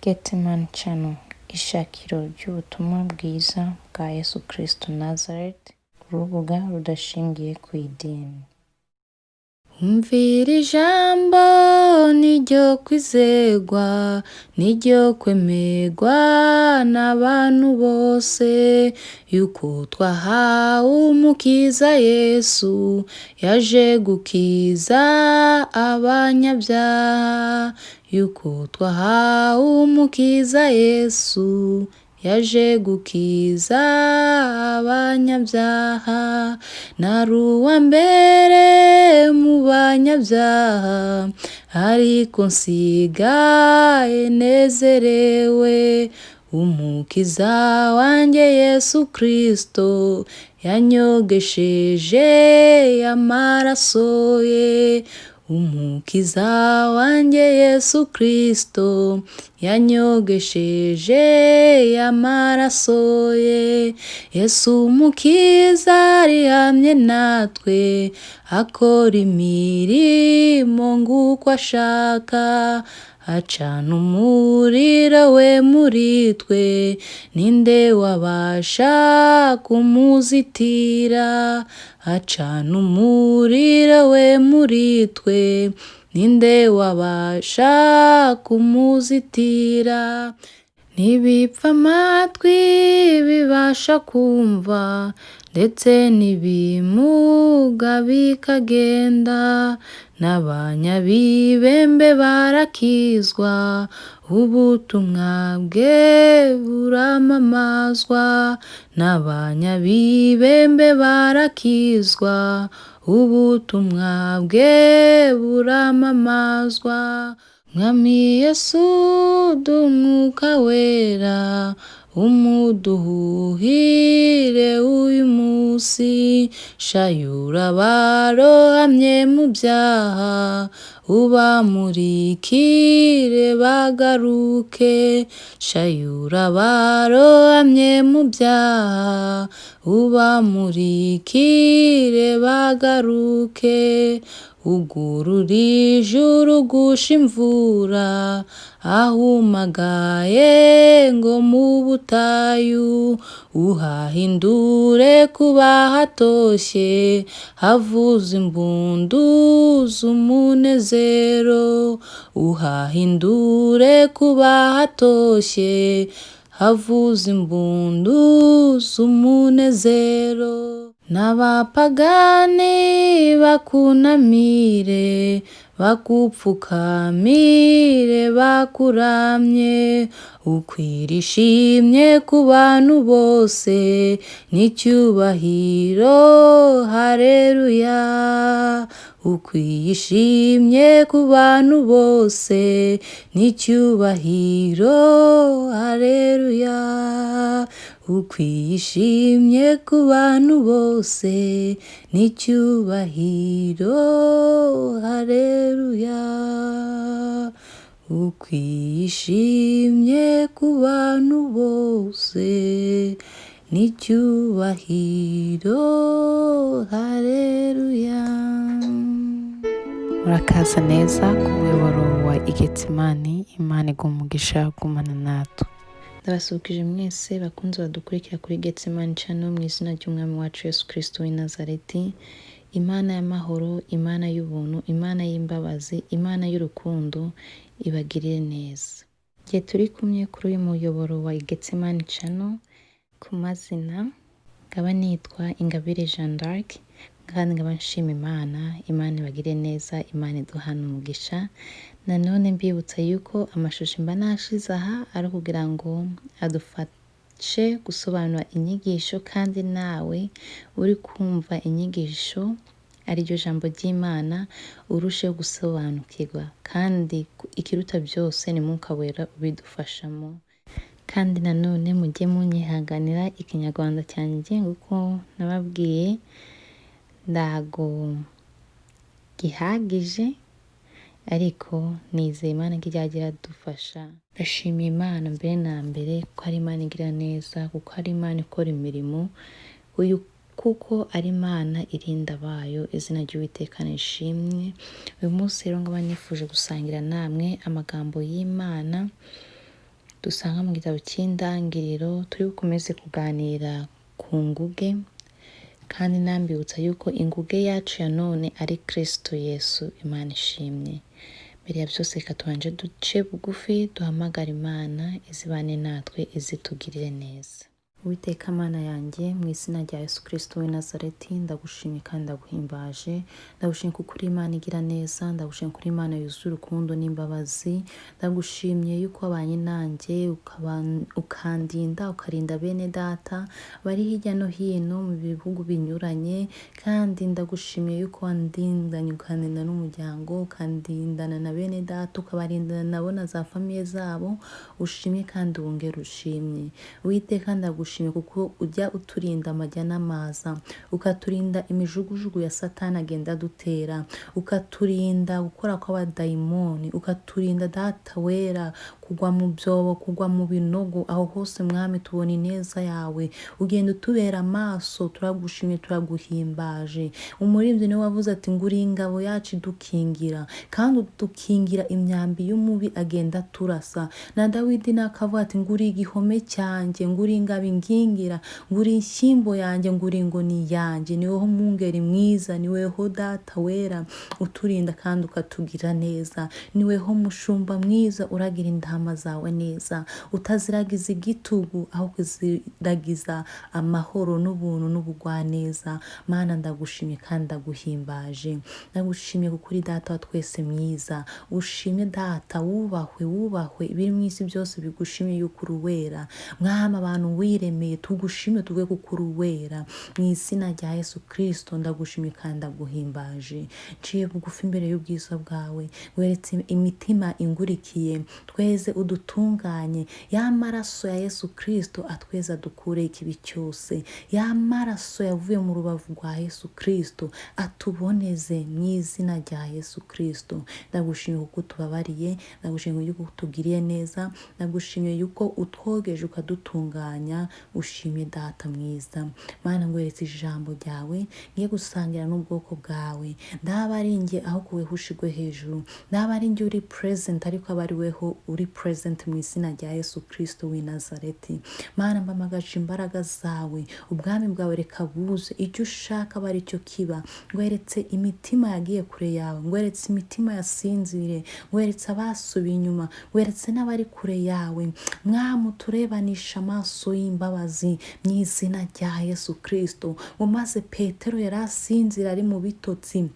Getman Channel, ishakiro ry'ubutumwa bwiza bwa Yesu Kristo Nazareth, urubuga rudashingiye ku idini. Umvira ijambo niryo kwizerwa, niryo kwemerwa n'abantu bose, yuko twahawe Umukiza Yesu, yaje gukiza abanyabyaha, yuko twahawe Umukiza Yesu, yaje gukiza abanyabyaha. Nari uwa mbere mu banyabyaha, ariko nsigaye nezerewe. Umukiza wanjye Yesu Kristo yanyogesheje amaraso ye. Umukiza wanjye Yesu Kristo yanyogesheje amaraso ye. Yesu Umukiza ari hamwe natwe, akora imirimo nguko ashaka, acana umuriro we muri twe, ninde wabasha kumuzitira? Acana umuriro we muri twe, ninde wabasha kumuzitira? Ntibipfa amatwi bibasha kumva, ndetse n'ibimuga bikagenda, n'abanyabibembe barakizwa, ubutumwa bwe buramamazwa, n'abanyabibembe barakizwa, ubutumwa bwe buramamazwa. Mwami Yesu duha Umwuka Wera, umuduhuhire uyu munsi, shayura abarohamye mu byaha, ubamurikire bagaruke, shayura abarohamye mu byaha, ubamurikire bagaruke, ugurura ijuru ugusha imvura, ahumagaye ngo mu butayu, uhahindure kuba hatoshye, havuza impundu z'umunezero, uhahindure kuba hatoshye, havuza impundu z'umunezero. N'abapagani bakunamire, bakupfukamire bakuramye, ukwira ishimwe ku bantu bose, n'icyubahiro haleluya. Ukwiye ishimwe ku bantu bose, n'icyubahiro haleluya. Ukwiye ishimwe ku bantu bose, n'icyubahiro haleluya. Ukwiye ishimwe ku bantu bose, n'icyubahiro haleluya. Murakaza neza ku muyoboro wa Igetsimani, Imana iguha umugisha gumana natwe. Ndabasuhukije mwese bakunze badukurikira kuri Getsemani Channel mu izina ry'Umwami wacu Yesu Kristo w'i Nazareti. Imana y'amahoro, Imana y'ubuntu, Imana y'imbabazi, Imana y'urukundo ibagirire neza. Igihe turi kumwe kuri uyu muyoboro wa Getsemani Channel, ku mazina nkaba nitwa Ingabire Jeanne d'Arc, kandi nkaba nshima Imana, Imana ibagirire neza, Imana iduhane umugisha. Nanone mbibutsa yuko amashusho mba nashize aha ari ukugira ngo adufashe gusobanura inyigisho, kandi nawe uri kumva inyigisho ariryo jambo ry'Imana urusheho gusobanukirwa, kandi ikiruta byose ni Mwuka Wera ubidufashamo. Kandi nanone mujye munyihanganira ikinyarwanda cyanjye, kuko nababwiye ntago gihagije, ariko nizeye Imana ko ijya iradufasha. Ndashimiye Imana mbere na mbere ko ari Imana igira neza, kuko ari Imana ikora imirimo, uyu kuko ari Imana irinda abayo, izina ry'Uwiteka nishimwe. Uyu munsi rero nkaba nifuje gusangira namwe amagambo y'Imana. Dusanga mu gitabo cy'indangiriro, turi bukomeze kuganira ku nguge, kandi nambibutsa yuko inguge yacu ya none ari Kristo Yesu. Imana ishimye. Mbere ya byose reka tubanje duce bugufi, duhamagare Imana izibane natwe, izitugirire neza. Uwiteka Mana yanjye, mu izina rya Yesu Kristo w'i Nazareti, ndagushimye kandi ndaguhimbaje. Ndagushimye kuko uri Imana igira neza, ndagushimye kuko uri Imana yuzuye urukundo n'imbabazi. Ndagushimye yuko wabanye nanjye, ukandinda, ukarinda bene data bari hirya no hino mu bihugu binyuranye, kandi ndagushimiye yuko wandindanye, ukandinda n'umuryango, ukandindana na bene data, ukabarindana nabo na za famiye zabo. Ushimye kandi wongere ushimye. Uwiteka, ndagushimye kuko ujya uturinda amajya n'amaza, ukaturinda imijugujugu ya Satani agenda adutera, ukaturinda gukora kw'abadayimoni, ukaturinda Data wera kugwa mu byobo, kugwa mu binogo. Aho hose Mwami tubona ineza yawe, ugenda utubera amaso. Turagushimye, turaguhimbaje. Umuririmbyi niwe wavuze ati ngo uri ingabo yacu idukingira, kandi udukingira imyambi y'umubi agenda aturasa. Na Dawidi nakavuga ati ngo uri igihome cyanjye, ngo uri ingabo inkingira, ngo uri inshyimbo yanjye, ngo uri ingoni yanjye. Niweho mwungeri mwiza, niweho Data wera uturinda kandi ukatugira neza, niweho mushumba mwiza uragira intama zawe neza, utaziragiza igitugu aho kuziragiza amahoro n'ubuntu n'ubugwaneza. Mana, ndagushimye kandi ndaguhimbaje. Ndagushimye kuko uri Data wa twese mwiza. Ushimye Data, wubahwe, wubahwe. Ibiri mu isi byose bigushimye yuko uri uwera. Mwami, abantu wiremeye tugushime, tuvuge kuko uri uwera. Mu izina rya Yesu Kristo ndagushimye kandi ndaguhimbaje. Nciye bugufi imbere y'ubwiza bwawe, weretse imitima ingurikiye, tweze udutunganye. Ya maraso ya Yesu Kristo atweza, dukure ikibi cyose. Ya maraso yavuye mu rubavu rwa Yesu Kristo atuboneze mu izina rya Yesu Kristo. Ndagushimye kuko utubabariye, ndagushimye yuko utugiriye neza, ndagushimye yuko utwogeje ukadutunganya. Ushimye Data mwiza. Mana, ngweretse ijambo ryawe ngiye gusangira n'ubwoko bwawe. Ndaba ari njye aho kuweho ushigwe hejuru, ndaba ari njye uri present, ariko aba ari weho uri present mu izina rya Yesu Kristo w'i Nazareti. Mana, mbamagaje imbaraga zawe, ubwami bwawe reka buze, icyo ushaka aba ari cyo kiba. Ngweretse imitima yagiye kure yawe, ngweretse imitima yasinziriye, ngweretse abasubiye inyuma, ngweretse n'abari kure yawe. Mwami, uturebanisha amaso y'imbabazi mu izina rya Yesu Kristo. Ngo maze Petero yari asinzira ari mu bitotsi,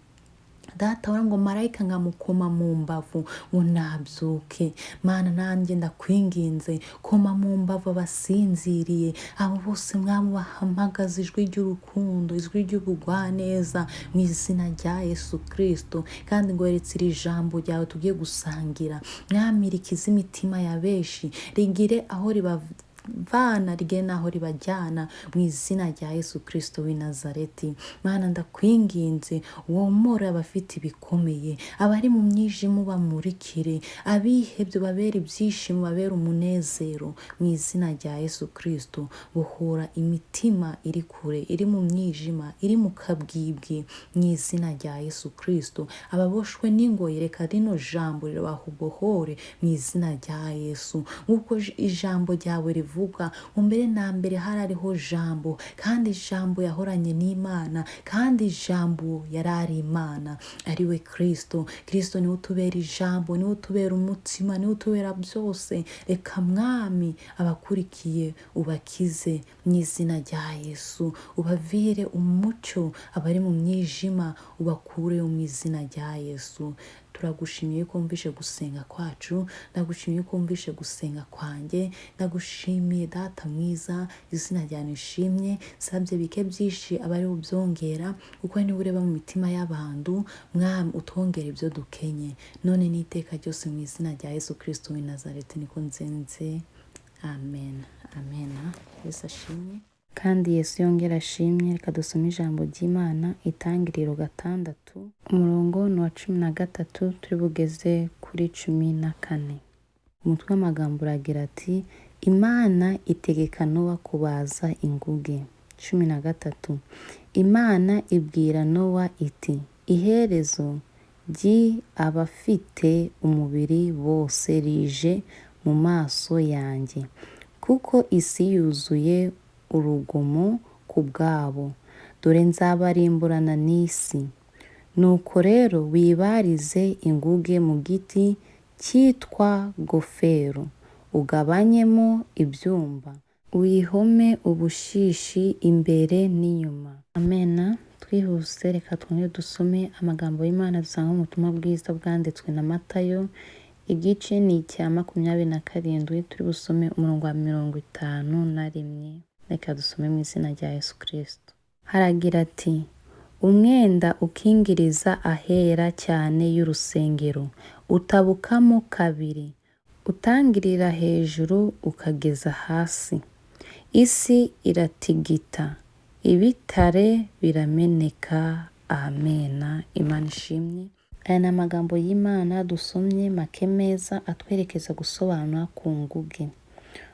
Data wera, ngo marayika nkamukoma mu mbavu ngo nabyuke. Mana, nanjye ndakwinginze, koma mu mbavu abasinziriye, abo bose Mwami bahamagaza ijwi ry'urukundo, ijwi ry'ubugwaneza mu izina rya Yesu Kristo. Kandi ngweretse iri jambo ryawe tugiye gusangira. Mwami, rikize imitima ya benshi, rigire aho ribavana, rigere n'aho ribajyana mu izina rya Yesu Kristo w'i Nazareti. Mana, ndakwinginze, womore abafite ibikomeye, abari mu mwijima bamurikire, abihebye babere ibyishimo, babere umunezero mu izina rya Yesu Kristo. Bohora imitima iri kure, iri mu mwijima, iri mu kabwibwi mu izina rya Yesu Kristo. Ababoshwe n'ingoyi, reka rino jambo ribabohore mu izina rya Yesu. Nk'uko ijambo ryawe rivuga ngo mbere na mbere hari hariho jambo, kandi ijambo yahoranye n'Imana, kandi ijambo yari ari Imana, ariwe Kristo. Kristo niwe utubera ijambo, niwe utubera umutima, niwe utubera byose. Reka Mwami abakurikiye ubakize mu izina rya Yesu, ubavire umucyo abari mu mwijima, ubakureyo mu izina rya Yesu. Turagushimiye yuko wumvishe gusenga kwacu, ndagushimiye yuko wumvishe gusenga kwanjye, ndagushimiye Data mwiza, izina ryawe nishimye. Sabye bike byinshi aba ari bubyongera, kuko niwe ureba mu mitima y'abantu. Mwami, utwongere ibyo dukenye none n'iteka ryose mu izina rya Yesu Kristo w'i Nazareti niko nzenze. Amen, amen. Yesu ashimwe kandi Yesu yongera ashimye. Reka dusome ijambo ry'Imana, Itangiriro 6, umurongo ni uwa 13, turi bugeze kuri 14. Umutwe w'amagambo uragira ati: Imana itegeka Nowa kubaza inguge. 13. Imana ibwira Nowa iti: iherezo ry'abafite umubiri bose rije mu maso yanjye, kuko isi yuzuye urugomo ku bwabo. Dore nzabarimburana n'isi. Nuko rero wibarize inguge mu giti cyitwa goferu, ugabanyemo ibyumba, uyihome ubushishi imbere n'inyuma. Amena. Twihuse reka twongere dusome amagambo y'Imana dusanga mu butumwa bwiza bwanditswe na Matayo, igice ni icya 27, turi busome umurongo wa 51. Reka dusome mu izina rya Yesu Kristo. Haragira ati: "Umwenda ukingiriza ahera cyane y'urusengero utabukamo kabiri, utangirira hejuru ukageza hasi. Isi iratigita, ibitare birameneka." Amena. Imana ishimwe. Aya ni amagambo y'Imana dusomye make meza atwerekeza gusobanura ku nguge.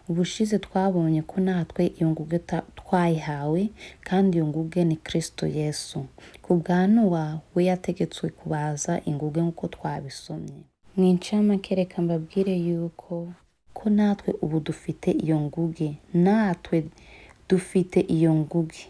Ubushize twabonye ko natwe iyo nguge twayihawe, kandi iyo nguge ni Kristo Yesu. Ku bwa Nowa, we yategetswe kubaza inguge nk'uko twabisomye. Mu incamake reka mbabwire yuko ko natwe ubu dufite iyo nguge, natwe dufite iyo nguge,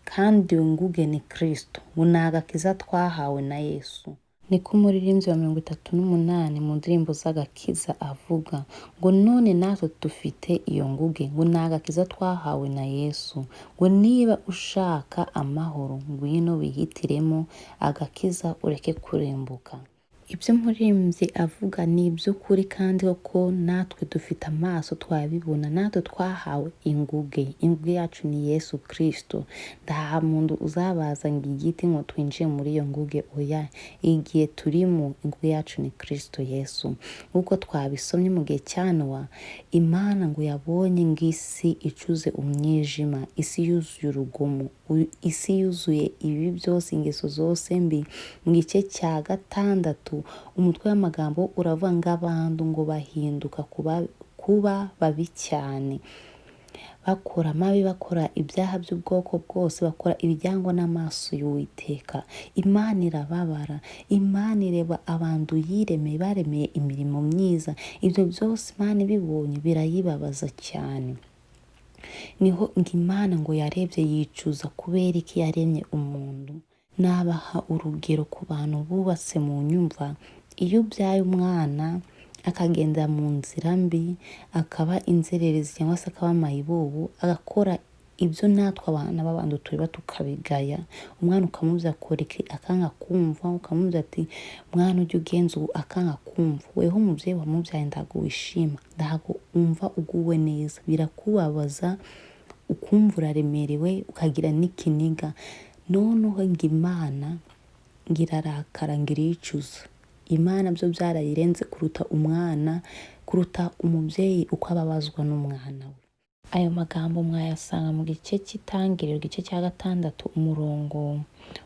kandi iyo nguge ni Kristo. Ngo ni agakiza twahawe na Yesu. Niko umuririmbyi wa 38 mu ndirimbo z'agakiza avuga ngo none natwe dufite iyo nguge, ngo ni agakiza twahawe na Yesu, ngo niba ushaka amahoro ngwino wihitiremo agakiza ureke kurimbuka. Ibyo umuririmbyi avuga ni iby'ukuri, kandi koko natwe dufite amaso twabibona, natwe twahawe inguge. Inguge yacu ni Yesu Kristo. Nta muntu uzabaza ngo igiti ngo twinjire muri iyo nguge, oya. Igihe turimo inguge yacu ni Kristo Yesu. Nk'uko twabisomye mu gihe cya Nowa, Imana ngo yabonye ngo isi icuze umwijima, isi yuzuye urugomo, isi yuzuye ibibi byose, ingeso zose mbi. Mu gice cya 6 umutwe w'amagambo uravuga ngo abantu ngo bahinduka kuba babi cyane, bakora amabi, bakora ibyaha by'ubwoko bwose, bakora ibijyangwa n'amaso y'Uwiteka. Imana irababara, Imana ireba abantu yiremeye, baremeye imirimo myiza. Ibyo byose Imana ibibonye birayibabaza cyane. Niho ngo Imana ngo yarebye yicuza kubera iki yaremye umuntu. Nabaha urugero ku bantu bubatse mu nyumva, iyo ubyaye umwana akagenda mu nzira mbi, akaba inzererezi cyangwa se akaba mayibobo, agakora ibyo natwe abana b'abantu tureba tukabigaya, umwana ukamubwira akora iki akanga kumva, ukamubwira ati mwana ujye ugenza ubu akanga kumva, weho umubyeyi wamubyaye ntabwo wishima, ntabwo wumva uguwe neza, birakubabaza, ukumva uraremerewe, ukagira n'ikiniga. Noneho ngo Imana ngo irarakara, ngo iricuza. Imana byo byarayirenze kuruta umwana, kuruta umubyeyi uko ababazwa n'umwana we. Ayo magambo mwayasanga mu gice cy'itangiriro, igice cya 6, umurongo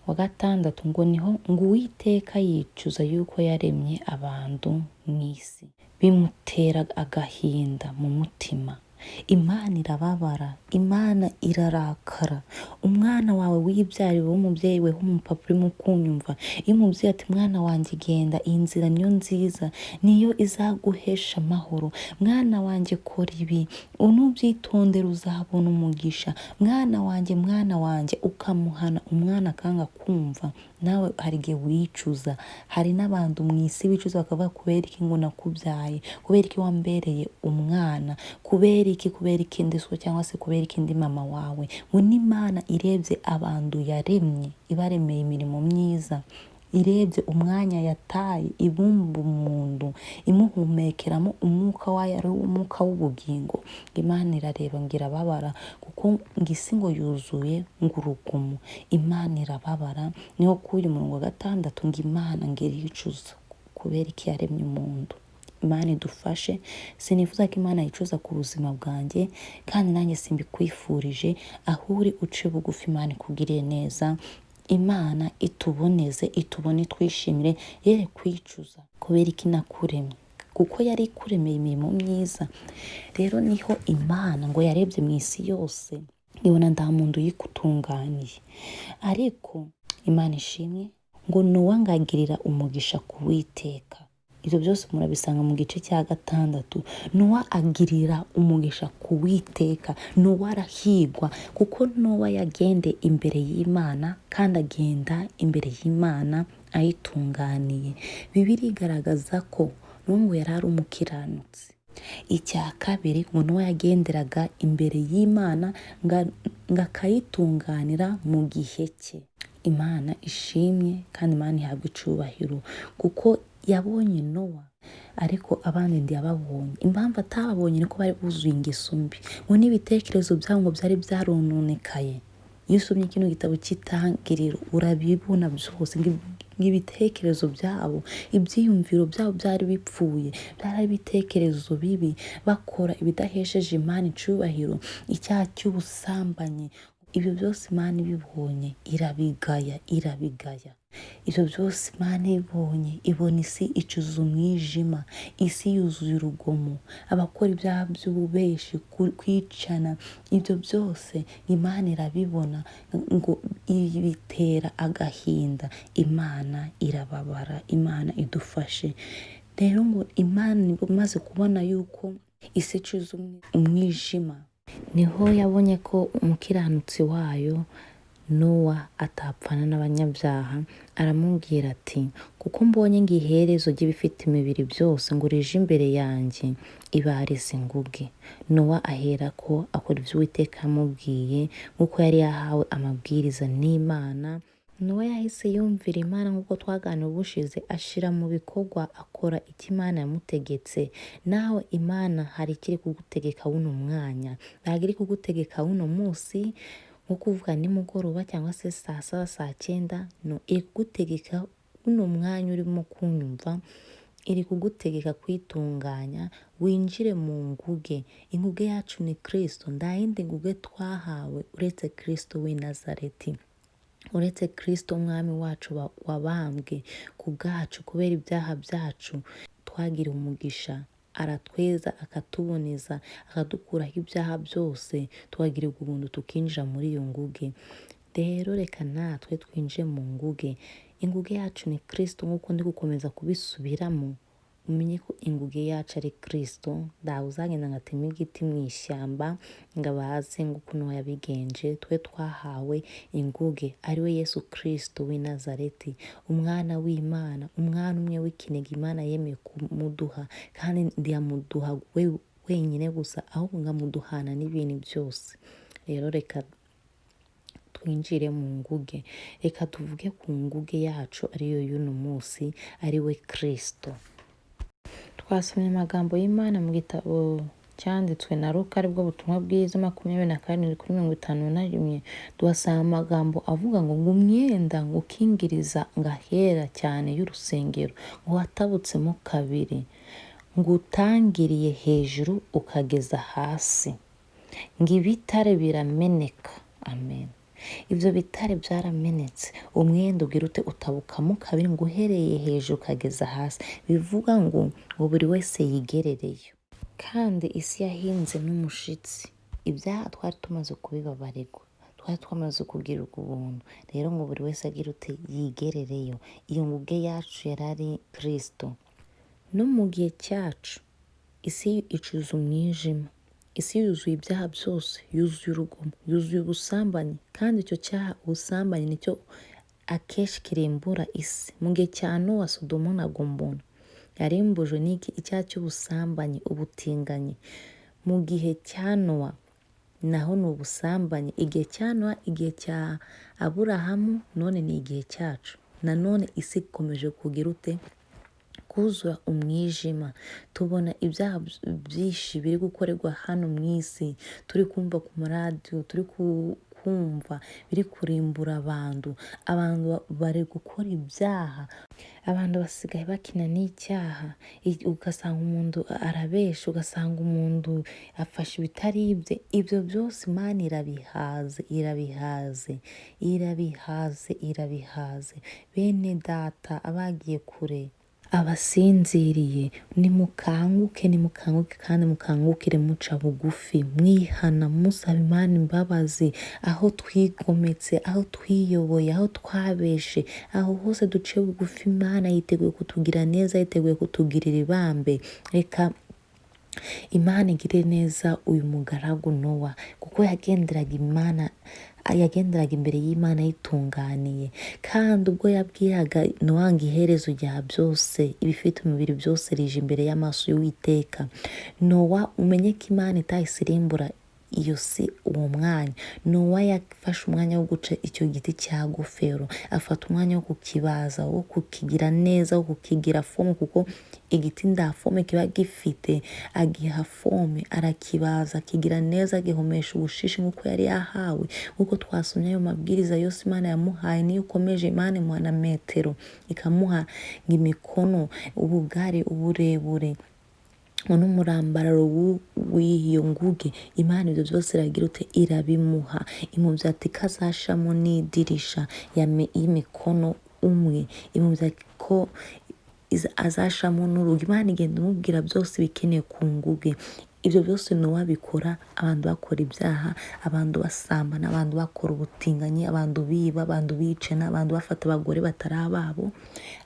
wa 6, ngo niho ngo Uwiteka yicuza yuko yaremye abantu mu isi, bimutera agahinda mu mutima. Imana irababara, Imana irarakara. Umwana wawe wibyariwe w'umubyeyi we w'umupapa urimo kunyumva, iyo umubyeyi ati mwana wanjye genda, iyi nzira niyo nziza, niyo izaguhesha amahoro, mwana wanjye kora ibi, nubyitondera uzabona umugisha, mwana wanjye, mwana wanjye, ukamuhana, umwana akanga kumva, nawe hari igihe wicuza. Hari n'abantu mu isi bicuza bakavuga kubera iki ngo nakubyaye, kubera iki wambereye umwana, kubera iki, kubera iki ndiswe, cyangwa se kubera iki ndi mama wawe. Ngo n'Imana irebye abantu yaremye, ibaremeye imirimo myiza, irebye umwanya yataye ibumba umuntu, imuhumekeramo umwuka wayo ari umwuka w'ubugingo, Imana irareba ngo irababara, kuko ngo isi ngo yuzuye ngo urugomo. Imana irababara. Niho kuri uyu murongo wa 6 ngo Imana ngo iricuza kubera iki yaremye umuntu. Imana idufashe. Sinifuza ko Imana yicuza ku buzima bwanjye, kandi nanjye simbikwifurije. Aho uri uce bugufi, Imana ikugiriye neza, Imana ituboneze, itubone, twishimire, yere kwicuza kubera iki nakuremye, kuko yari ikuremeye imirimo myiza. Rero niho Imana ngo yarebye mu isi yose ibona nta muntu uyikutunganiye. Ariko Imana ishimwe ngo Nowa ngagirira umugisha ku Uwiteka. Ibyo byose murabisanga mu gice cya 6. Nowa agirira umugisha ku Witeka. Nowa arahigwa kuko Nowa yagende imbere y'Imana, kandi agenda imbere y'Imana ayitunganiye. Bibiliya igaragaza ko Nowa ngo yari ari umukiranutsi. Icya kabiri, ngo Nowa yagenderaga imbere y'Imana ngo akayitunganira mu gihe cye. Imana ishimwe kandi Imana ihabwe icubahiro kuko yabonye Nowa, ariko abandi ntiyababonye. Impamvu atababonye niko bari buzuye ingeso mbi, ngo n'ibitekerezo byabo ngo byari byarononekaye. Iyo usomye kino gitabo cy'Itangiriro urabibona byose, ngo ibitekerezo byabo, ibyiyumviro byabo byari bipfuye, byari ibitekerezo bibi, bakora ibidahesheje Imana icubahiro, icyaha cy'ubusambanyi. Ibyo byose Imana ibibonye irabigaya, irabigaya. Ibyo byose Imana ibonye, ibona isi icuza umwijima, isi yuzuye urugomo, abakora ibyaha by'ububeshi, kwicana, ibyo byose Imana irabibona, ngo bitera agahinda. Imana irababara, Imana idufashe. Rero ngo Imana imaze kubona yuko isi icuza umwijima, niho yabonye ko umukiranutsi wayo Nowa atapfana n'abanyabyaha. Aramubwira ati: kuko mbonye ngo iherezo ry'ibifite imibiri byose ngo rije imbere yanjye, ibarize inguge. Nowa aherako akora ibyo Uwiteka yamubwiye, nk'uko yari yahawe amabwiriza n'Imana. Nowa yahise yumvira Imana nk'uko twaganiriye ubushize, ashira mu bikorwa, akora icyo Imana yamutegetse. Nawe Imana hari ikiri kugutegeka wuno mwanya, ntabwo iri kugutegeka wuno munsi, nko kuvuga nimugoroba cyangwa se saa 7, saa 9, no iri kugutegeka uno mwanya urimo kunyumva, iri kugutegeka kwitunganya, winjire mu nguge. Inguge yacu ni Kristo, nta yindi nguge twahawe uretse Kristo w'i Nazareti, uretse Kristo umwami wacu wabambwe ku bwacu kubera ibyaha byacu. Twagiriwe umugisha, aratweza, akatuboneza, akadukuraho ibyaha byose, tukagirirwa ubuntu tukinjira muri iyo nguge. Rero reka natwe twinjire mu nguge. Inguge yacu ni Kristo, nk'uko ndi gukomeza kubisubiramo, umenye ko inguge yacu ari Kristo. Ntawe uzagenda ngo ateme igiti mu ishyamba ngo abaze nk'uko Nowa yabigenje. Twe twahawe inguge ariwe Yesu Kristo w'i Nazareti, umwana w'Imana, umwana umwe w'ikinege Imana yemeye kumuduha, kandi ntiyamuduha we wenyine gusa, ahubwo ngo amuduhana n'ibintu byose. Rero reka twinjire mu nguge, reka tuvuge ku nguge yacu ariyo y'uno munsi, ariwe Kristo. Twasomye amagambo y'Imana mu gitabo cyanditswe na Luka, aribwo butumwa bwiza, 27:51. Tuhasanga amagambo avuga ngo umwenda ngo ukingiriza ngo ahera cyane y'urusengero ngo watabutsemo kabiri, ngo utangiriye hejuru ukageza hasi, ngo ibitare birameneka. Amen. Ibyo bitare byaramenetse, umwenda ugira ute? Utabukamo kabiri, ngo uhereye hejuru ukageza hasi. Bivuga ngo buri wese yigerereyo. Kandi isi yahinze n'umushitsi. Ibyaha twari tumaze kubibabarirwa, twari twamaze kugirirwa ubuntu. Rero ngo buri wese agira ute? Yigerereyo. Iyo nguge yacu yari ari Kristo. No mu gihe cyacu isi icuza umwijima, isi yuzuye ibyaha byose, yuzuye urugomo, yuzuye ubusambanyi, kandi icyo cyaha ubusambanyi nicyo akenshi kirimbura isi. Mu gihe cya Nowa, Sodomo na Gomora yarimbujwe n'iki? Icyaha cy'ubusambanyi, ubutinganyi. Mu gihe cya Nowa naho ni ubusambanyi. Igihe cya Nowa, igihe cya Aburahamu, none ni igihe cyacu. Nanone isi ikomeje kugira ute? Kuzura umwijima. Tubona ibyaha byinshi biri gukorerwa hano mu isi, turi kumva ku maradiyo, turi kumva biri kurimbura abantu. Abantu bari gukora ibyaha, abantu basigaye bakina n'icyaha, ugasanga umuntu arabesha, ugasanga umuntu afashe ibitari ibye. Ibyo byose Imana irabihaze, irabihaze, irabihaze, irabihaze. Bene data abagiye kure, Abasinziriye nimukanguke, nimukanguke kandi mukangukire muca bugufi, mwihana, musaba Imana imbabazi aho twigometse, aho twiyoboye, aho twabeshe, aho hose duciye bugufi. Imana yiteguye kutugira neza, yiteguye kutugirira ibambe. Reka Imana igire neza uyu mugaragu Nowa, kuko yagenderaga Imana, yagenderaga imbere y'Imana yitunganiye. Kandi ubwo yabwiraga Nowa ngo iherezo rya byose, ibifite umubiri byose rije imbere y'amaso y'Uwiteka, Nowa umenye ko Imana itahise irimbura iyo si uwo mwanya. Nowa yafashe umwanya wo guca icyo giti cya gofero, afata umwanya wo kukibaza, wo kukigira neza, wo kukigira forme, kuko igiti nda forme kiba gifite. Agiha forme, arakibaza, akigira neza, agihomesha ubushishi nk'uko yari yahawe, nk'uko twasomye ayo mabwiriza yose Imana yamuhaye. Niyo ukomeje, Imana imuha na metero, ikamuha imikono, ubugari, uburebure n'umurambararo w'iyo nguge. Imana ibyo byose iragira ute? Irabimuha. Imubwira ati kazashamo n'idirisha y'imikono umwe, imubwira ko azashamo n'urugi. Imana igenda imubwira byose bikeneye ku nguge. Ibyo byose Nowa bikora, abantu bakora ibyaha, abantu basambana, abantu bakora ubutinganyi, abantu biba, abantu bicana, abantu bafata abagore batari ababo,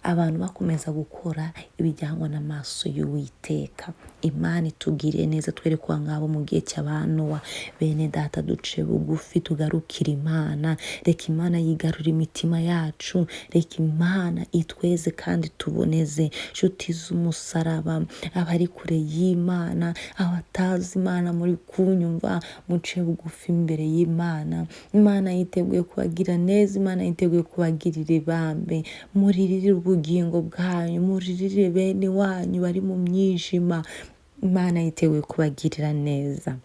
abantu bakomeza gukora ibijyangwa n'amaso y'Uwiteka. Imana itugiriye neza, twerekwa ngabo mu gihe cy'aba Nowa. Bene data, duce bugufi, tugarukire Imana. Reka Imana yigarure imitima yacu, reka Imana itweze kandi tuboneze. Nshuti z'umusaraba, abari kure y'Imana, abatazi Imana, muri kunyumva, muce bugufi imbere y'Imana. Imana yiteguye kubagira neza, Imana yiteguye kubagirira ibambe. Muririre ubugingo bwanyu, muririre bene wanyu bari mu mwijima. Imana yiteguye kubagirira neza.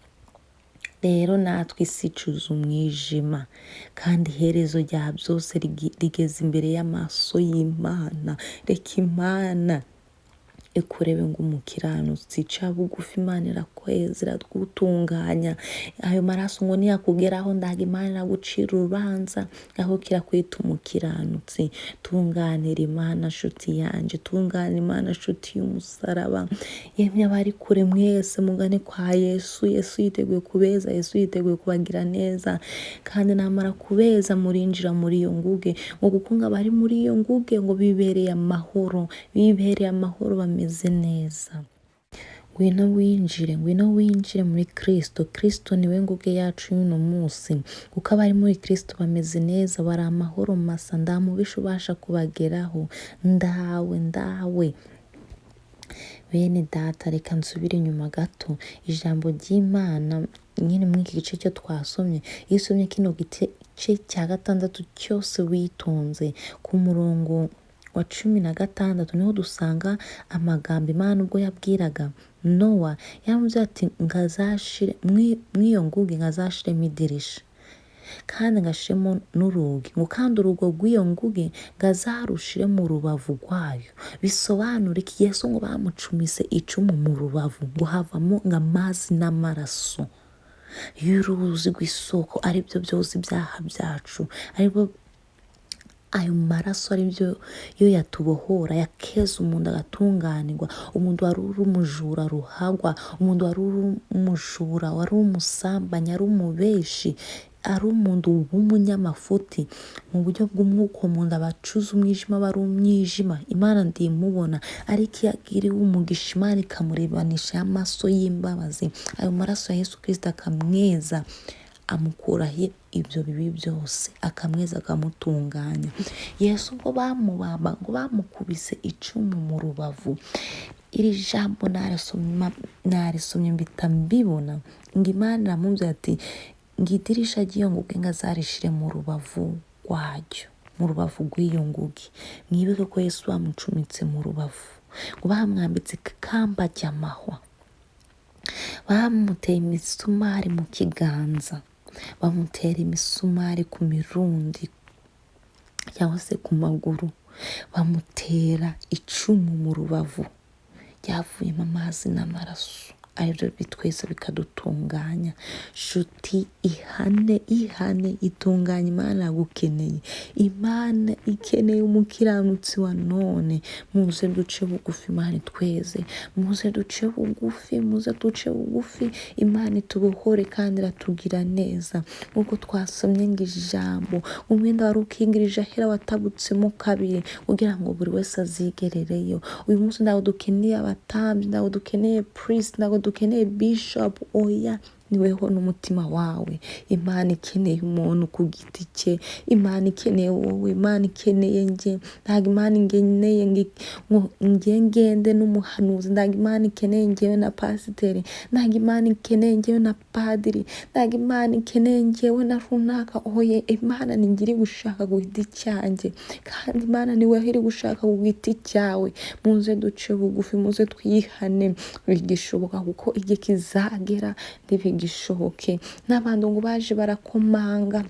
Rero natwe isi icuza umwijima, kandi iherezo rya byose rigeze imbere y'amaso y'Imana. Reka Imana ikurebe ngo umukiranutsi, ca bugufi, Imana irakweza, iragutunganya. Ayo maraso ngo niyakugeraho, ndaga Imana iragucira urubanza, aho kirakwita umukiranutsi. Tunganira Imana nshuti yanje, tunganira Imana nshuti y'umusaraba. Yemwe abari kure mwese, mugane kwa Yesu. Yesu yiteguye kubeza, Yesu yiteguye kubagira neza, kandi namara kubeza murinjira muri iyo nguge. Ngo kuko ngo abari muri iyo nguge ngo bibereye amahoro, bibereye amahoro, bameze neza. Ngwino winjire, ngwino winjire muri Kristo. Kristo niwe nguge yacu y'uno munsi, kuko abari muri Kristo bameze neza, bari amahoro masa, nda mubisha ubasha kubageraho. Ndawe, ndawe. Bene data, reka nsubire inyuma gato. Ijambo ry'Imana nyine muri iki gice cyo twasomye, iyo usomye kino gice cya 6 cyose witonze, ku murongo wa 16 niho dusanga amagambo Imana ubwo yabwiraga Nowa. Yaramubwiye ati ngazashire mw'iyo nguge, ngazashiremo idirisha kandi ngashiremo n'urugi, ngo kandi urugo rw'iyo nguge ngazarushire mu rubavu rwayo. Bisobanura iki? Yesu ngo bamucumise icumu mu rubavu, ngo havamo ngo amazi n'amaraso y'uruzi rw'isoko, aribyo byoza ibyaha byacu, aribyo ayo maraso aribyo yo yatubohora, yakeza umuntu agatunganirwa. Umuntu wari uri umujura ruhagwa, umuntu wari uri umujura, wari umusambanyi, ari umubeshi, ari umuntu w'umunyamafuti mu buryo bw'umwuka, umuntu abacuza umwijima, aba ari umwijima, Imana ndimubona. Ariko iyo agiriwe umugisha, Imana ikamurebanisha amaso y'imbabazi, ayo maraso ya Yesu Kristo akamweza, amukuraho ibyo bibi byose, akamweza, akamutunganya. Yesu ubwo bamubamba, ngo bamukubise icumu mu rubavu. Iri jambo narisomye mpita mbibona, ngo Imana iramubwira ati ngo idirisha ry'iyo nguge ngazarishire mu rubavu rwaryo, mu rubavu rw'iyo nguge. Mwibuke ko Yesu bamucumitse mu rubavu, ngo bamwambitse ikamba ry'amahwa, bamuteye imisumari mu kiganza, bamutera imisumari ku mirundi cyangwa se ku maguru, bamutera icumu mu rubavu ryavuyemo amazi n'amaraso. Aribyo bitweza bikadutunganya. Shuti, ihane, ihane, itunganye. Imana yagukeneye, Imana ikeneye umukiranutsi wa none. Muze duce bugufi, Imana itweze. Muze duce bugufi, muze duce bugufi, Imana itubohore kandi iratugira neza. Nk'uko twasomye ngo ijambo, umwenda wari ukingirije ahera watabutsemo kabiri kugira ngo buri wese azigerereyo. Uyu munsi ntabwo dukeneye abatambyi, ntabwo dukeneye priest, ntabwo dukeneye bishop. Oya, niweho n'umutima wawe. Imana ikeneye umuntu ku giti cye. Imana ikeneye wowe, Imana ikeneye njye. Ntabwo Imana ikeneye ngo njye ngende n'umuhanuzi, ntabwo Imana ikeneye njyewe na pasiteri, ntabwo Imana ikeneye njyewe na padiri, ntabwo Imana ikeneye njyewe na runaka. Oye, Imana ni njye iri gushaka ku giti cyanjye, kandi Imana ni wowe iri gushaka ku giti cyawe. Muze duce bugufi, muze twihane bigishoboka, kuko igihe kizagera ntibigishoboke. N'abantu ngo baje barakomanga,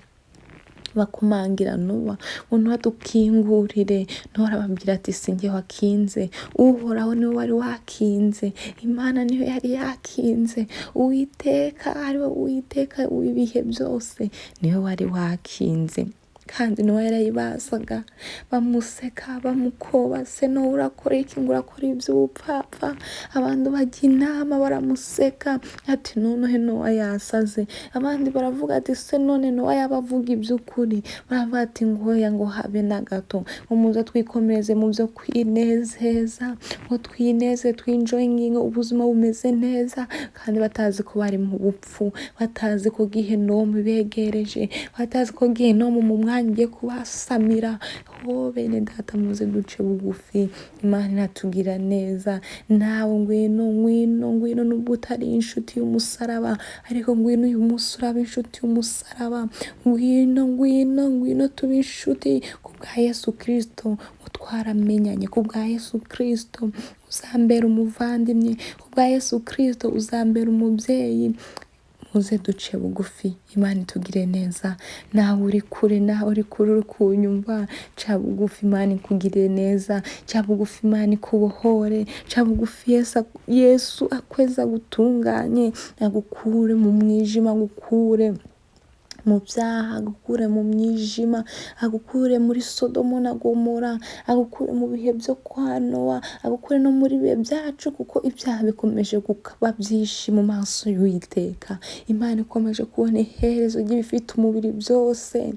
bakomangira Nowa ngo Nowa dukingurire. Nowa arababwira ati sinjye wakinze, Uhoraho niwe wari wakinze, Imana niyo yari yakinze, Uwiteka ariwe Uwiteka w'ibihe byose niwe wari wakinze. Kandi Nowa yarayibazaga, bamuseka, bamukoba: se Nowa urakora iki? Ngo urakora iby'ubupfapfa. Abantu bajya inama, baramuseka ati noneho Nowa yasaze. Abandi baravuga ati se none Nowa yaba avuga iby'ukuri? Baravuga ati ngoya, ngo habe na gato, ngo muze twikomereze mu byo kwinezeza, ngo twineze, twinjoyinge ubuzima bumeze neza. Kandi batazi ko bari mu bupfu, batazi ko gihenomu begereje, batazi ko gihenomu mu mwanya ugiye kubasamira. Ho bene data, muze duce bugufi, Imana iratugira neza. Nawe ngwino, ngwino, ngwino, nubwo utari inshuti y'umusaraba, ariko ngwino uyu munsi uraba inshuti y'umusaraba. Ngwino, ngwino, ngwino tube inshuti ku bwa Yesu Kristo, ngo twaramenyanye. Ku bwa Yesu Kristo uzambera umuvandimwe, ku bwa Yesu Kristo uzambera umubyeyi. Muze duce bugufi, Imana itugire neza. Nawe uri kure, nawe uri kure uri kunyumva, ca bugufi, Imana ikugirire neza. Ca bugufi, Imana ikubohore. Ca bugufi, Yesu akweza, agutunganye, agukure mu mwijima, agukure mu byaha, agukure mu mwijima, agukure muri Sodomo na Gomora, agukure mu bihe byo kwa Nowa, agukure no muri bihe byacu, kuko ibyaha bikomeje kuba byinshi mu maso y'Uwiteka. Imana ikomeje kubona iherezo ry'ibifite umubiri byose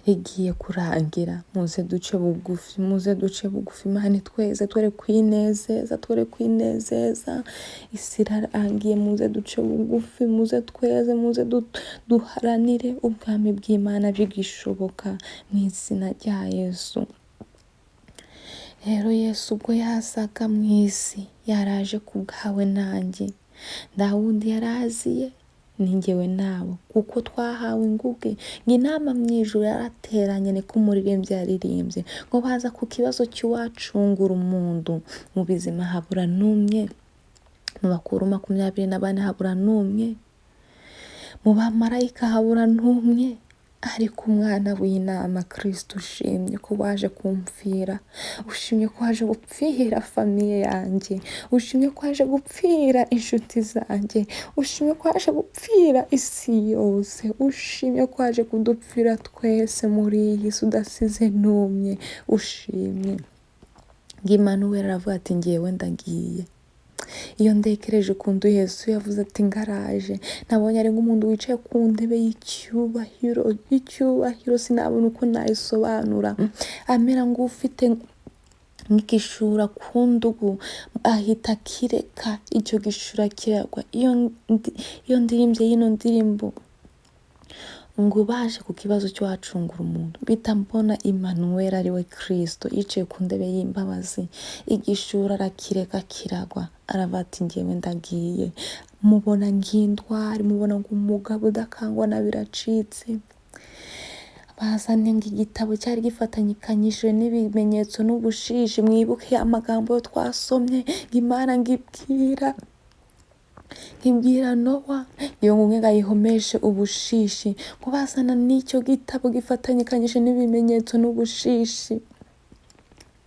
rigiye kurangira. Muze duce bugufi, muze duce bugufi, Imana itweze, twere kwinezeza, twere kwinezeza. Isi irarangiye. Muze duce bugufi, muze tweze, muze duharanire ubwami bw'Imana bigishoboka, mu izina rya Yesu. Rero Yesu ubwo yazaga mu isi, yaraje ku bwawe nanjye. Nta wundi yaraziye, ni njyewe nawe, kuko twahawe inguge. Ngo inama mu ijuru yarateranye, niko umuririmbyi yaririmbye, ngo baza ku kibazo cy'uwacungura umuntu. Mu bizima habura n'umwe, mu bakuru 24 habura n'umwe, mu bamarayika habura n'umwe, ariko umwana w'inama Kristo, ushimye ko waje kumfira, ushimye ko waje gupfira famille yanjye, ushimye ko waje gupfira inshuti zanjye, ushimye ko waje gupfira isi yose, ushimye ko waje kudupfira twese muri iyi si udasize n'umwe, ushimye. Immanuel aravuga ati ngewe ndagiye. Iyo ndekereje ukuntu Yesu yavuze ati ngaraje, nabonye ari nk'umuntu wicaye ku ntebe y'icyubahiro, y'icyubahiro, sinabona uko nayisobanura, amera nk'ufite nk'igishura ku ndugu, ahita akireka, icyo gishura kiragwa. Iyo ndirimbye yino ndirimbo ngo baje ku kibazo cy'uwacungura umuntu, mpita mbona Immanuel ariwe Kristo yicaye ku ntebe y'imbabazi, igishura arakireka kiragwa, aravuga ati ngewe ndagiye. Mubona nk'intwari, mubona nk'umugabo udakangwa na biracitse. Bazanye ngo igitabo cyari gifatanyikanyije n'ibimenyetso n'ubushishi. Mwibuke amagambo yo twasomye, ngo Imana ngibwira Nowa iyo ngumwe ngayihomeshe ubushishi, ngo bazana n'icyo gitabo gifatanyikanyije n'ibimenyetso n'ubushishi.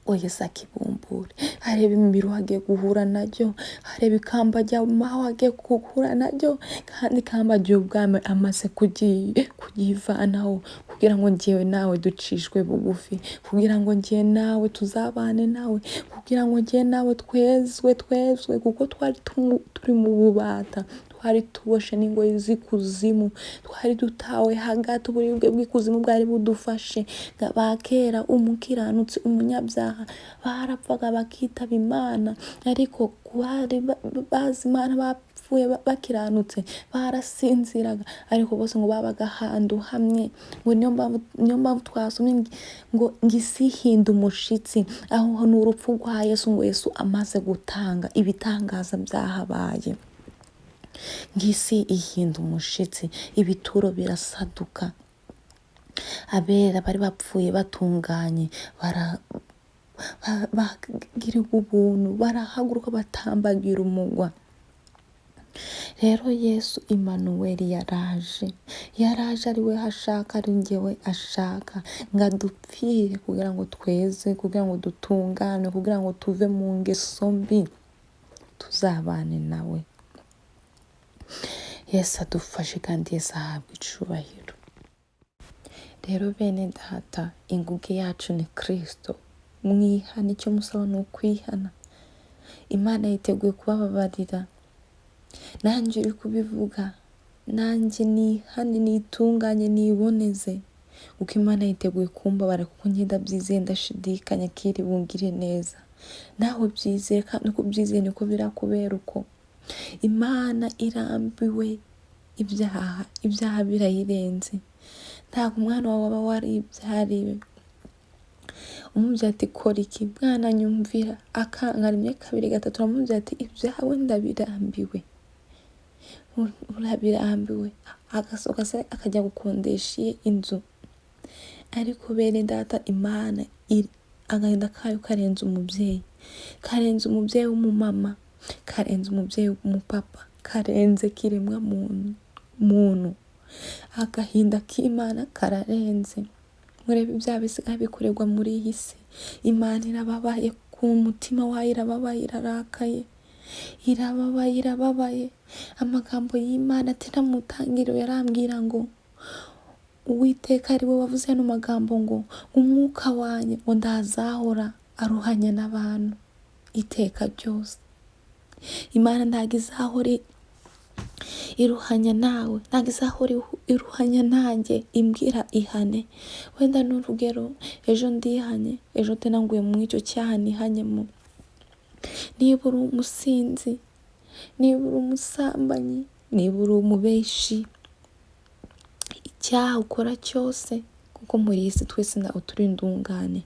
Ngo Yesu akibumbure, arebe imiruho agiye guhura naryo, arebe ikamba ry'amahwa agiye guhura naryo, kandi ikamba ry'ubwami amaze kuryivanaho kugira ngo njyewe nawe ducishwe bugufi, kugira ngo njyewe nawe tuzabane nawe, kugira ngo njyewe nawe twezwe, twezwe, kuko twari turi mu bubata, twari tuboshe n'ingoyi z'ikuzimu, twari dutawe hagati, uburibwe bw'ikuzimu bwari budufashe. Ba kera umukiranutsi, umunyabyaha barapfaga bakitaba Imana, ariko bari bazi Imana bapfuye bakiranutse barasinziraga, ariko bose ngo babaga ahantu hamwe. Ngo niyo mpamvu twasomye ngo isi ihinda umushitsi, aho ni urupfu rwa Yesu, ngo Yesu amaze gutanga ibitangaza byahabaye, ng'isi ihinda umushitsi, ibituro birasaduka, abera bari bapfuye batunganye bagirirwa ubuntu, barahaguruka batambagira umugwa. Rero Yesu Imanuweli yaraje, yaraje ari we ashaka, ari njyewe ashaka, ngo adupfire kugira ngo tweze, kugira ngo dutungane, kugira ngo tuve mu ngeso mbi, tuzabane nawe. Yesu adufashe kandi Yesu ahabwe icubahiro. Rero bene data, inguge yacu ni Kristo. Mwihane, icyo musaba ni ukwihana. Imana yiteguye kubababarira. Nanjye uri kubivuga, nanjye nihane, nitunganye, niboneze, kuko Imana yiteguye kumbabara, kuko njye ndabyizeye, ndashidikanya ko iri bungire neza. Nawe byizeye, kandi uko ubyizeye niko birakubera uko. Imana irambiwe ibyaha, ibyaha birayirenze. Ntabwo umwana wawe waba waribyariwe, umubyeyi ati kora iki mwana nyumvira, akanga rimwe kabiri gatatu, uramubwira ati ibyawe ndabirambiwe, urabirambiwe, agasohoka se akajya gukondesha iye inzu. Ariko bene data, Imana agahinda kayo karenze umubyeyi, karenze umubyeyi w'umumama, karenze umubyeyi w'umupapa, karenze kiremwa muntu. Agahinda k'Imana kararenze. Murebe ibyaha bisigaye bikorerwa muri iyi si. Imana irababaye, ku mutima wayo irababaye, irarakaye, irababaye, irababaye. Amagambo y'Imana ati mu ntangiriro yarambwira ngo Uwiteka ari we wavuze ano magambo ngo umwuka wanjye ngo ndazahora aruhanya n'abantu iteka ryose. Imana ntabwo izahora iruhanya nawe, ntabwo izahora iruhanya nanjye imbwira ihane. Wenda n'urugero, ejo ndihanye, ejo tena nguye mu icyo cyaha nihanyemo. Niba uri umusinzi, niba uri umusambanyi, niba uri umubeshi, icyaha ukora cyose, kuko muri iyi si twese ntabwo turi indungane,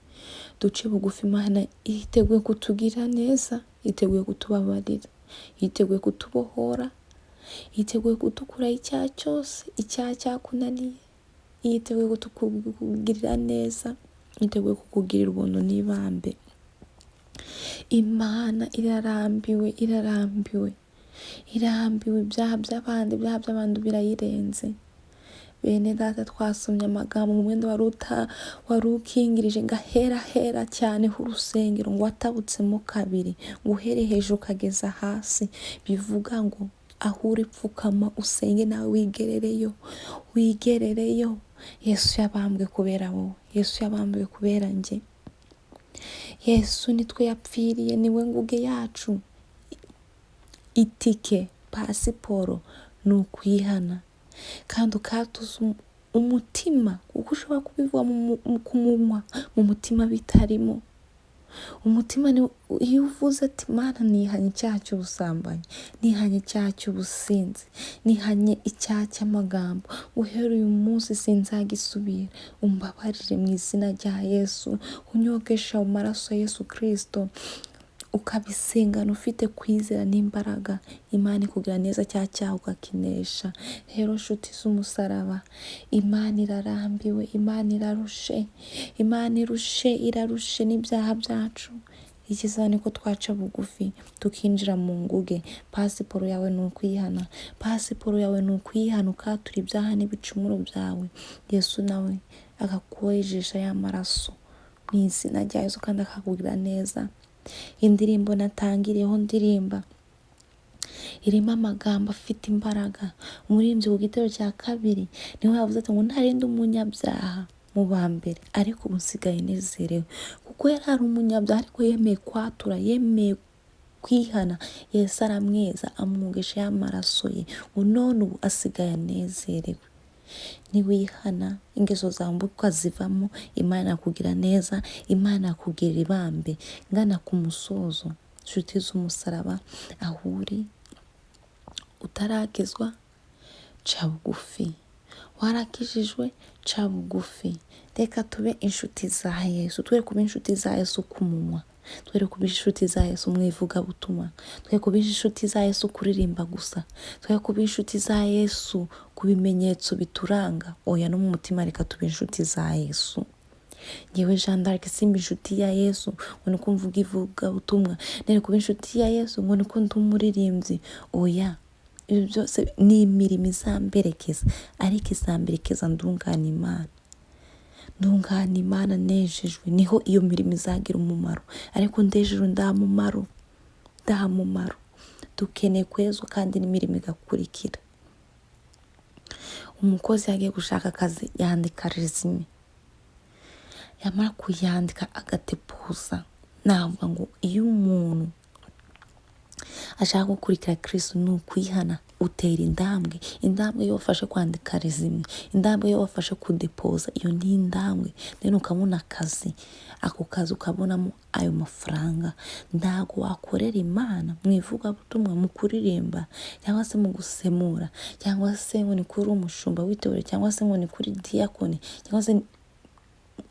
duce bugufi. Imana yiteguye kutugira neza, yiteguye kutubabarira, yiteguye kutubohora, yiteguye kudukuraho icyaha cyose, icyaha cyakunaniye, yiteguye kukugirira neza, yiteguye kukugirira ubuntu n'ibambe. Imana irarambiwe, irarambiwe, irambiwe ibyaha by'abandi, ibyaha by'abandi birayirenze. Bene data, twasomye amagambo mu mwenda wari ukingirije ngo ahera hera cyane h'urusengero, ngo watabutsemo kabiri, ngo uhere hejuru ukageza hasi, bivuga ngo aho uri pfukama usenge nawe wigerereyo, wigerereyo. Yesu yabambwe kubera wowe, Yesu yabambwe kubera njye, Yesu nitwe yapfiriye, niwe nguge yacu. Itike, pasiporo ni ukwihana kandi ukatuza umutima, kuko ushobora kubivuga ku munwa, mu mutima bitarimo. Umutima ni iyo uvuze ati Mana nihanye icyaha cy'ubusambanyi, nihanye icyaha cy'ubusinzi, nihanye icyaha cy'amagambo, guhera uyu munsi sinzagisubira, umbabarire mu izina rya Yesu, unyogesha mu maraso ya Yesu Kristo, ukabisengana ufite kwizera n'imbaraga, Imana ikugira neza cya cyaha ukakinesha. Rero nshuti z'umusaraba, Imana irarambiwe, Imana irarushe, Imana irushe, irarushe n'ibyaha byacu. Icyiza ni ko twaca bugufi tukinjira mu nguge. Pasiporo yawe ni ukwihana, pasiporo yawe ni ukwihana ukatura ibyaha n'ibicumuro byawe, Yesu nawe akakwejesha ya maraso. Mu izina rya Yesu, kandi akakugirira neza. Indirimbo natangiriyeho ndirimba irimo amagambo afite imbaraga. Umuririmbyi ku gitero cya kabiri niho yavuze ati ngo ntarinde umunyabyaha mu ba mbere, ariko ubu nsigaye nezerewe, kuko yari ari umunyabyaha ariko yemeye kwatura, yemeye kwihana. Yesu aramweza, amwogesha y'amaraso ye, ngo none ubu asigaye anezerewe. Niwihana ingeso zawe mbi ukazivamo, Imana yakugira neza, Imana yakugirira ibambe. Ngana ku musozo, nshuti z'umusaraba, aho uri utaragezwa, ca bugufi. Warakijijwe, ca bugufi. Reka tube inshuti za Yesu, twe kuba inshuti za Yesu ku munwa, twere kuba inshuti za Yesu mu ivugabutumwa, twe kuba inshuti za Yesu kuririmba gusa, twe kuba inshuti za Yesu ku bimenyetso bituranga. Oya, no mu mutima reka tube inshuti za Yesu. Ngewe Jean d'Arc simba inshuti ya Yesu ngo niko mvuga ivugabutumwa, nere kuba inshuti ya Yesu ngo niko ndi umuririmbyi. Oya, ibyo byose ni imirimo izamberekeza, ariko izamberekeza ndungana Imana, ndungana Imana nejejwe, niho iyo mirimo izagira umumaro. Ariko ndejejwe nta mumaro, nta mumaro. Dukeneye kwezwa kandi n'imirimo igakurikira. Umukozi yagiye gushaka akazi, yandika resume, yamara kuyandika agatepuza. Navuga ngo iyo umuntu ashaka gukurikira Kristo ni ukwihana, utera intambwe. Intambwe iyo wafashe kwandika resume, intambwe iyo wafashe kudepoza, iyo ni intambwe. Then ukabona akazi, ako kazi ukabonamo ayo mafaranga. Ntabwo wakorera Imana mu ivugabutumwa, mu kuririmba, cyangwa se mu gusemura, cyangwa se ngo ni kuri umushumba w'itorero, cyangwa se ngo ni kuri diyakoni, cyangwa se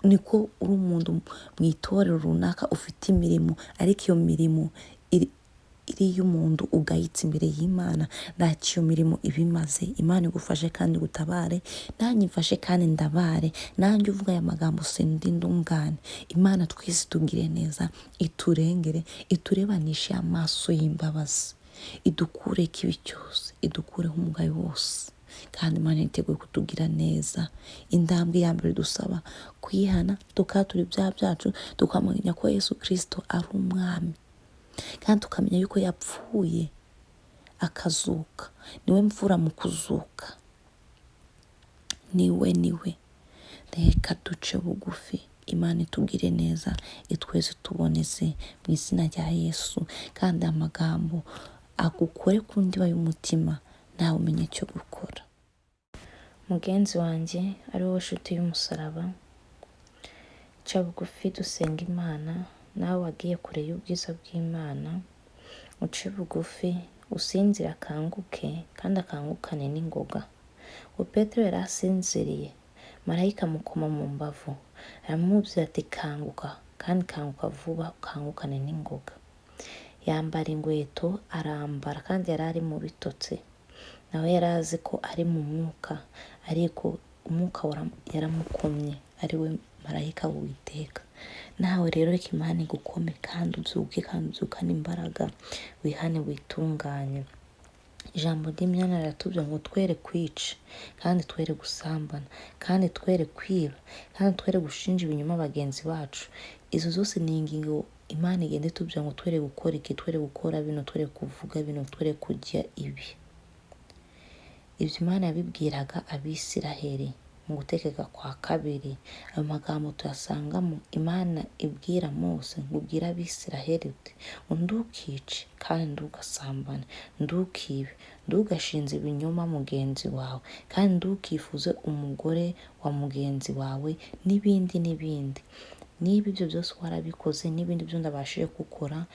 niko uri umuntu mu itorero runaka ufite imirimo, ariko iyo mirimo iri iy'umuntu ugayitse imbere y'Imana, ntacyo iyo mirimo iba imaze. Imana igufashe kandi igutabare, nanjye imfashe kandi ndabare, nanjye uvuga aya magambo sindi ndungane. Imana twese tugire neza, iturengere, iturebanishe amaso y'imbabazi, idukure ikibi cyose, idukureho umugayo wose. Kandi Imana yiteguye kutugira neza. Intambwe ya mbere dusaba kwihana, tukatura ibyaha byacu, tukamenya ko Yesu Kristo ari umwami, kandi tukamenya yuko yapfuye akazuka. Niwe mfura mu kuzuka, niwe niwe. Reka duce bugufi, Imana itugire neza, itweze tuboneze mu izina rya Yesu. Kandi amagambo agukore ku ndiba y'umutima, nawe umenye icyo gukora. Mugenzi wanjye ari wowe nshuti y'umusaraba, ca bugufi dusenga Imana. Nawe wagiye kure y'ubwiza bw'Imana, uce bugufi, usinzire akanguke, kandi akangukane n'ingoga. Uwo Petero yari asinziriye, marayika amukoma mu mbavu, aramubwira ati kanguka, kandi kanguka vuba, ukangukane n'ingoga. Yambara inkweto arambara, kandi yari ari mu bitotsi. Nawe yari azi ko ari mu mwuka, ariko umwuka yaramukomye, ari we marayika w'Uwiteka. Nawe rero reka Imana igukome, kandi ubyuke, kandi ubyukane imbaraga, wihane, witunganye. Ijambo ry'Imana riratubwira ngo twere kwica, kandi twere gusambana, kandi twere kwiba, kandi twere gushinja ibinyoma bagenzi bacu. Izo zose ni ingingo Imana igenda itubwira ngo twere gukora iki, twere gukora bino, twere kuvuga bino, twere kurya ibi. Ibyo Imana yabibwiraga Abisiraheli mu gutegeka kwa kabiri. Ayo magambo tuyasangamo Imana ibwira Mose ngo ubwire Abisiraheli uti ntukice, kandi ntugasambane, ntukibe, ntugashinze ibinyoma mugenzi wawe, kandi ntukifuze umugore wa mugenzi wawe, n'ibindi n'ibindi. Niba ibyo byose warabikoze n'ibindi byo ndabashije gukora,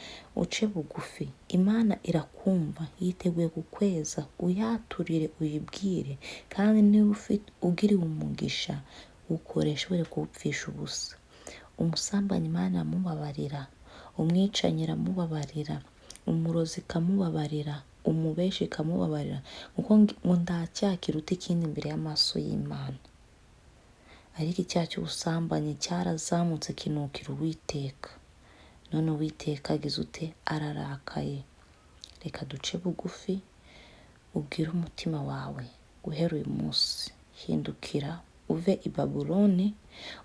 uce bugufi. Imana irakumva, yiteguye kukweza, uyaturire, uyibwire. Kandi niba ugiriwe umugisha, ukoreshe were kuwupfisha ubusa. Umusambanyi Imana iramubabarira, umwicanyi iramubabarira, umurozi ikamubabarira, umubeshi ikamubabarira, kuko ngo nta cyaha kiruta ikindi imbere y'amaso y'Imana. Ariko icyaha cy'ubusambanyi cyarazamutse kinukira Uwiteka. None Uwiteka agize ute? Ararakaye. Reka duce bugufi, ubwire umutima wawe guhera uyu munsi, hindukira Uve i Babuloni,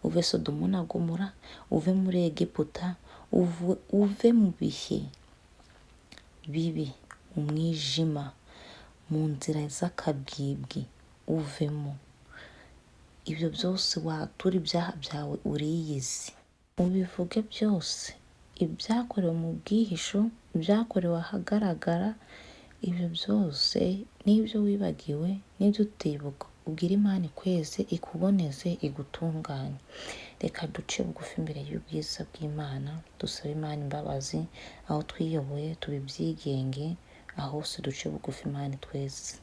uve Sodomu na Gomora, uve muri Egiputa, uve mu bihe bibi, mu mwijima, mu nzira z'akabwibwi, uvemo. Ibyo byose watura ibyaha byawe uriyizi, ubivuge byose, ibyakorewe mu bwihisho, ibyakorewe ahagaragara, ibyo byose n'ibyo wibagiwe n'ibyo utibuka, ubwire Imana ikweze, ikuboneze, igutunganye. Reka duce bugufi imbere y'ubwiza bw'Imana, dusabe Imana imbabazi, aho twiyoboye tubibyigenge, aho hose duce bugufi Imana itweze.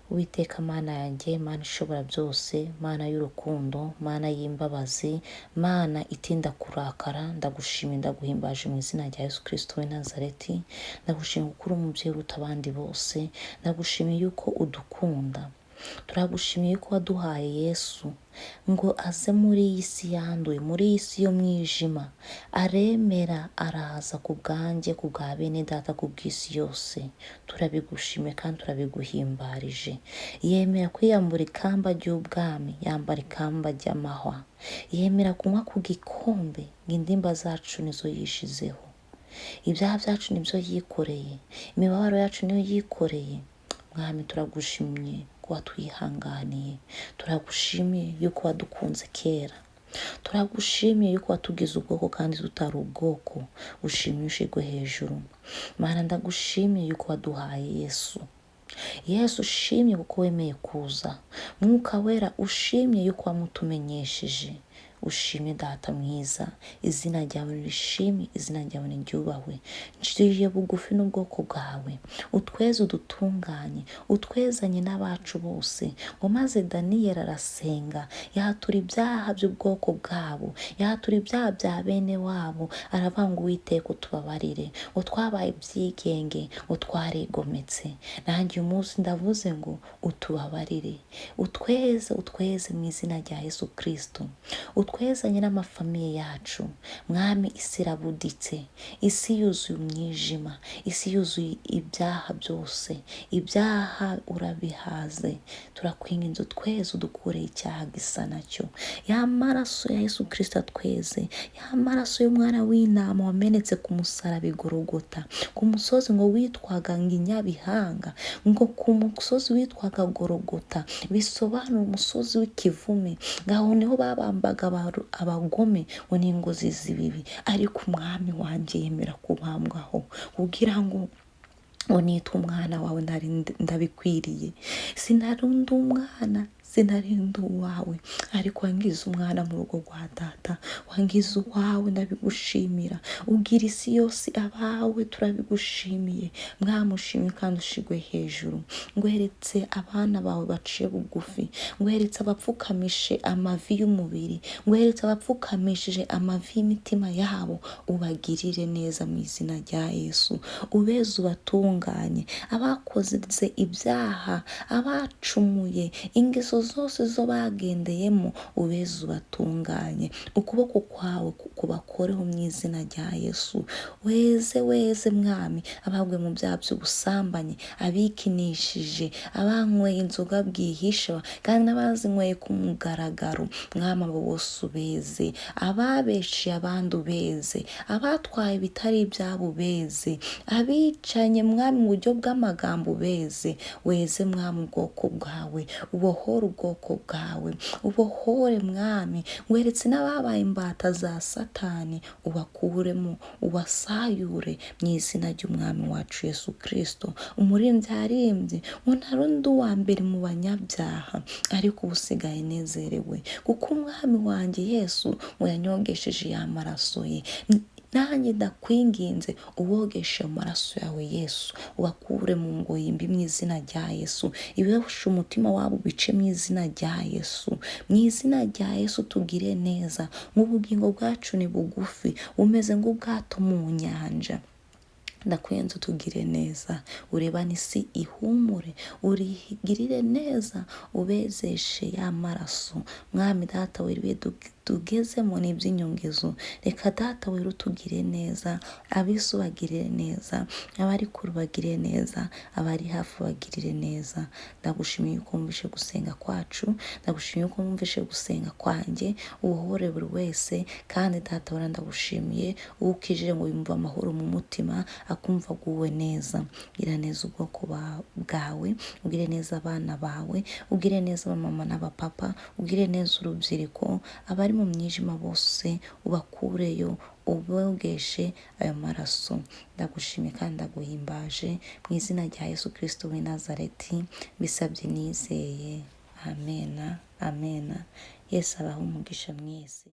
Uwiteka Mana yanjye, Mana ishobora byose, Mana y'urukundo, Mana y'imbabazi, Mana itinda kurakara, ndagushimiye, ndaguhimbaje mu izina rya Yesu Kristo w'i Nazareti. Ndagushimiye kuko uri umubyeyi uruta abandi bose, ndagushimiye yuko udukunda. Turagushimiye yuko waduhaye Yesu ngo aze muri iyi si yanduye, muri iyi si y'umwijima, aremera araza ku bwanjye, ku bwa bene data, ku bw'isi yose. Turabigushimiye kandi turabiguhimbarije. Yemera kwiyambura ikamba ry'ubwami, yambara ikamba ry'amahwa, yemera kunywa ku gikombe ngo indimba zacu nizo yishizeho, ibyaha byacu nibyo yikoreye, imibabaro yacu niyo yikoreye. Mwami, turagushimye ko watwihanganiye, turagushimiye yuko wadukunze kera, turagushimiye yuko watugize ubwoko kandi tutari ubwoko, ushimye ushirwe hejuru. Mana, ndagushimiye yuko waduhaye Yesu. Yesu ushimye kuko wemeye kuza. Mwuka wera ushimye yuko wamutumenyesheje. Ushimye Data mwiza, izina ryawe nirishimwe, izina ryawe niryubahwe. Nciye bugufi n'ubwoko bwawe, utweze udutunganye, utwezanye n'abacu bose. Ngo maze Daniyeli arasenga, yatura ibyaha by'ubwoko bwabo, yatura ibyaha bya bene wabo, aravuga ngo Uwiteka utubabarire, ngo twabaye ibyigenge, ngo twarigometse. Nanjye uyu munsi ndavuze ngo utubabarire, utweze, utweze mu izina rya Yesu Kristo, utwezanye n'amafamiye yacu. Mwami, isi irabuditse, isi yuzuye umwijima, isi yuzuye ibyaha byose, ibyaha urabihaze. Turakwinginze utweze, udukureho icyaha gisa nacyo. Ya maraso ya Yesu Kristo atweze, ya maraso y'umwana w'intama wamenetse ku musaraba i Gologota, ku musozi ngo witwaga ngo Inyabihanga, ngo ku musozi witwaga Gologota, bisobanura umusozi w'ikivume. Ngaho niho babambaga abagome ngo ni ingozi z'ibibi, ariko umwami wanjye yemera kubambwaho kugira ngo nitwe umwana wawe, ndabikwiriye. Sinari undi umwana, sinari undi uwawe, ariko wangize umwana mu rugo rwa data, wangize uwawe, ndabigushimira. Ubwira isi yose abawe, turabigushimiye. Mwamushimye kandi ushigwe hejuru. Ngweretse abana bawe baciye bugufi, ngweretse abapfukamishe amavi y'umubiri, ngweretse abapfukamishije amavi y'imitima yabo, ubagirire neza mu izina rya Yesu. Ubeze ubatunganye, abakoze ibyaha, abacumuye, ingeso zose zo bagendeyemo, ubeze ubatunganye. Ukuboko kwawe kubakoreho mu izina rya Yesu. Weze, weze Mwami, abaguye mu byaha by'ubusambanyi, abikinishije, abanyweye inzoga bwihisha kandi n'abazinyweye ku mugaragaro, Mwami abo bose ubeze, ababeshiye abandi ubeze, abatwaye ibitari ibyabo ubeze, abicanye Mwami mu buryo bw'amagambo ubeze. Weze Mwami ubwoko bwawe, ubohore ubwoko bwawe, ubohore Mwami. Weretse n'ababaye imbata za Satani, ubakuremo, ubasayure mu izina ry'Umwami wacu Yesu Kristo. Umuririmbyi yaririmbye ngo ntarundi uwa mbere mu banyabyaha, ariko ubu usigaye nezerewe kuko Umwami wanjye Yesu ngo yanyogesheje ya maraso ye. Nanjye ndakwinginze ubogeshe amaraso yawe Yesu, ubakure mu ngoyi mbi mu izina rya Yesu, ibiboshe umutima wabo ubice mu izina rya Yesu. Mu izina rya Yesu tugire neza, nk'ubugingo bwacu ni bugufi, bumeze nk'ubwato mu nyanja. Ndakwenze utugire neza, urebane isi ihumure, urigirire neza, ubezeshe ya maraso. Mwami Data wera, tugezemo ni iby'inyongezo. Reka Data wera utugire neza, ab'isi ubagirire neza, abari kure ubagirire neza, abari hafi ubagirire neza. Ndagushimiye uko wumvishe gusenga kwacu, ndagushimiye uko wumvishe gusenga kwanjye, ubohore buri wese. Kandi Data wera ndagushimiye uwo ukijije ngo yumve amahoro mu mutima, akumva aguwe neza. Gira neza ubwoko bwawe, ugire neza abana bawe, ugire neza abamama n'abapapa, ugire neza urubyiruko, abari mu mwijima bose ubakureyo, ubogeshe ayo maraso. Ndagushimiye kandi ndaguhimbaje mu izina rya Yesu Kristo w'i Nazareti, mbisabye nizeye. Amena, amena. Yesu abahe umugisha mwese.